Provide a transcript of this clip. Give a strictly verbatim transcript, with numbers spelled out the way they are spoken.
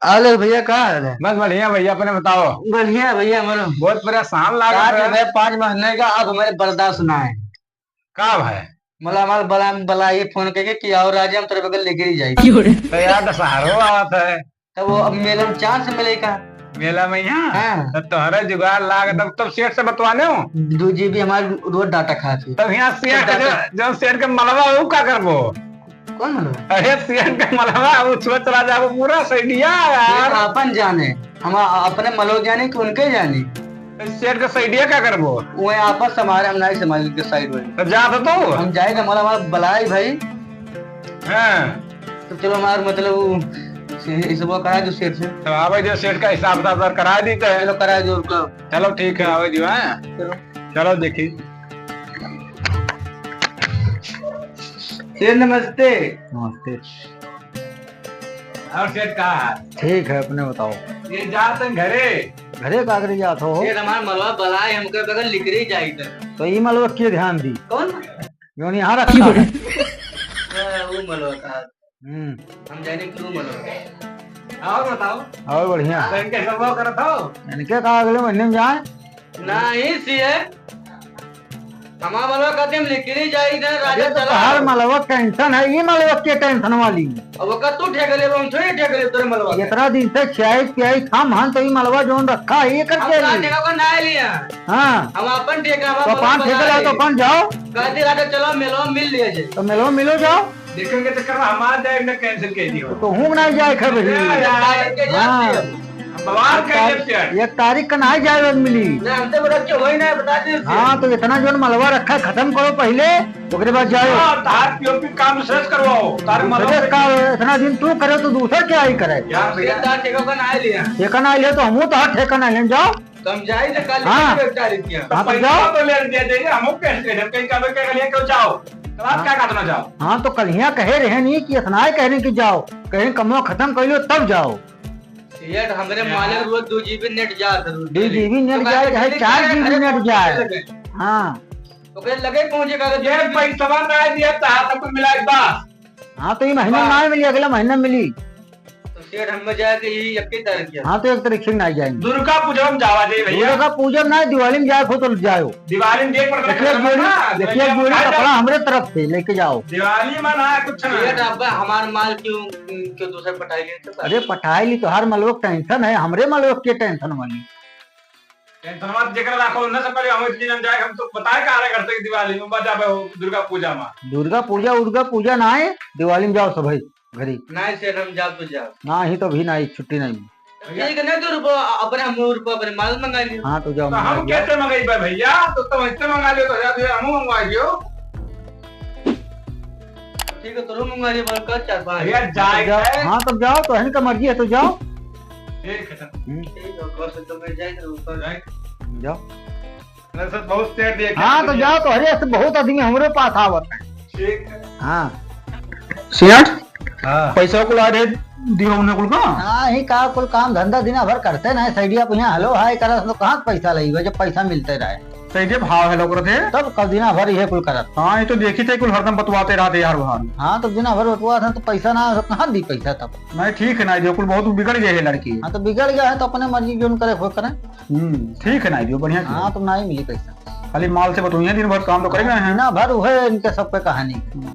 आले भैया, का हाल है? बस बढ़िया भैया, अपने बताओ। बढ़िया भैया, हमारा बहुत परेशान लागत है। भैया, पाँच महीने का अब हमारे बर्दाश्त ना है। का भाई? मतलब हमारे बला, बला ये फोन करके कि आओ राजा, हम तेरे बगल लेके ही जाएंगे। क्यों रे? तो यार, दशहरो आवत है। तब वो अब मेला में चांस मिले का? मेला में यहाँ? हाँ। तो तोहरे जुगाड़ लाग, तब, तब सेठ से बतवाने हो। दो जीबी हमारे रोज डाटा खात है। तब यहाँ सेठ तो जो, डाटा जो सेठ के मलवा, वो का करबो? कौन मलवा? अरे सेठ के मलवा, वो सोच रहा जाबो पूरा सैडिया यार। सेठ अपन जाने, हम अपने मलवा जाने कि उनके जाने? सेठ के सैडिया का करबो? वो आपस हमारे, हम नहीं समाज के साइड में। तो जा तो तू। हम जाए तो हमारा, हमारा बलाई भाई। हाँ। तो चलो हमार मतलब वो से-, हिसाब करा दो सेठ से। तो आवे जो सेठ का हिसाब किताब करा दी तो है। चलो करा दो उनका। चलो ठीक है, आवे जो है। चलो। चलो देखी। सेठ नमस्ते। नमस्ते। और सेठ का हाल? ठीक है, अपने बताओ। ये जात हैं घरे। घरे का करे जात हो? सेठ हमार मलवा बलाए, हमके बगल लिकरी जाई त। तो ई मलवा के ध्यान दी? कौन? जौन यहाँ रखा है। हाँ, वो मलवा का। हम्म। हम जाने क्यों मलवा। और बताओ। और बढ़िया। तो इनके सब वो करत हो? इनके का अगले महीने में जाए? नहीं, सीए। हमार मलवा कहते हम लिकरी जाई इधर, राजा अरे तो चला। तहार मलवा टेंशन है, ई मलवा के टेंशन वाली। अब ओकर तू ठेका लेबो, हम थोड़ी ठेका लेब तोरे मलवा के। इतना दिन से खियाई पियाई हम हन, तो ई मलवा जौन रखा है, ये कर हम के तोरा ली। ठेका को ना लिया। हाँ। हम अपन ठेका, हम तो अपन अपन ठेका बना ले, तो ली। अपन जाओ। कहती राजा चलो, मेलवा मिल लिया जाए। तो मेलवा मिलो जाओ। देखेंगे चक्कर में हमार जाए, इनने cancel कह दिया। तो हूँ ना जाए खबर ही। अरे यार। हाँ। बवाल कर एक तारीख, एक तारीख का ना जाए मिली। ना, हमसे बोला कि वही ना, बता दीजिए। हाँ, तो इतना जौन मलवा रखा है, खत्म करो पहिले, ओकरे बाद जाओ। हाँ, तार पीओपी काम से करवाओ, तार मलवा दूसरे पे का, इतना दिन तू करे तो दूसर के आई करे। यार भैया। तार ठेका का ना लिया। ठेका ना लिया तो हमहू तो हर ठेका ना लेन जाओ। तो हम जाई तो कल हाँ। एक तारीख के। हाँ, तो पैसा जाओ। तो ले दे दे, हम कैसे दे दे? कहीं का, कहीं का लिए क्यों जाओ? तो आप हाँ। क्या कहते ना जाओ? हाँ, तो कल हियाँ कहे रहे नहीं कि इतना ही कह रहे कि जाओ, कहीं कमवा खत्म कर लो तब जाओ। सेठ, हमरे हाँ। मालिक रोज दो जीबी नेट जात है, रोज दो जीबी नेट तो जाए, चाहे चार जीबी नेट जाए। हाँ। तो कहीं लगे पहुँचे का, ये पैसा ना दिया, तो हाथ में मिला एक बार। हाँ, तो ये महीना हाँ। ना मिली, अगला महीना मिली। तो सेठ, हम जाए के यही इक्कीस तारीख के। हाँ, तो एक तारीख से ना जाएंगे। दुर्गा पूजा में जावा जाए भैया। दुर्गा पूजा में ना, दिवाली में जाए, खुद तो जाओ। दिवाली में देख पड़ता देखिए, खत्म जोड़ी, ना, देखिए, दिवाली में जोड़ी कहाँ कपड़ा जाओ? हमरे तरफ से लेके जाओ। दिवाली में ना, कुछ ना। सेठ, अब हमार माल क्यों, क्यों दूसरे पटाई लेते? अरे, पटाई ली तो हर मलवक टेंशन है, हमरे मलवक के टेंशन वाली। टेंशन मत, जेकरा लाखों उन्हें से पहले हम इतनी जन जाए, हम तो बताए का रहे करते कि दिवाली में बजाबे हो, दुर्गा पूजा में। दुर्गा पूजा, उर्गा पूजा ना है, दिवाली में जाओ सभी। घरी। नाहीं सेठ, हम जाब तो जाब। नाहीं तो भी नाहीं, छुट्टी नाहीं। भैया। ठीक है, नहीं तो रुपो, अपने हम रुपो अपने माल मंगा लियो। हाँ, तो जाओ, तो मंगा हम लियो। कैसे मंगाई बे भैया? तो तुम ऐसे मंगा लियो, तो हजार रुपया हमहू मंगवा लियो। ठीक है, तो रो मंगवा लियो, पर कर चार पाँच। भैया, जाए जाओ। है। हाँ, तब जाओ, तो इनका मर्जी है, तो जाओ। ठीक है, सर। हम्म। ठीक है, कल से तो मैं जाए, तो ऊपर। जाए। जाओ। अरे सर, बहुत सेठ दिए हाँ, तो जाओ तो, अरे, ऐसे बहुत आदमी हमरे पास आवत है। ठीक है। हाँ। सेठ, हाँ। पैसा कुल आ रहे दियो उन्हें कुल का? हाँ, ही का कुल काम धंधा दिना भर करते ना, सैडिया पे यहाँ हेलो हाय करत तो कहाँ से पैसा लइबे जब पैसा मिलते रहे? सैडिया भाव हेलो करत है। तब कब दिना भर ये कुल करत। हाँ, ये तो देखी थे कुल हरदम बतवाते रहते यार वहाँ। हाँ, तो दिना भर बतवा था तो पैसा ना, तो कहाँ दी पैसा तब? नहीं, ठीक है ना, जो कुल बहुत बिगड़ गए है लड़की। हाँ, तो बिगड़ गया है तो अपने मर्जी जो करे वो करे। हम्म, ठीक है ना, जो बढ़िया हाँ, किया। तो ना ही मिली पैसा। खाली माल से बतौइया दिन भर काम तो करेगा है। ना भर वह इनके सब पे कहानी। हम्म।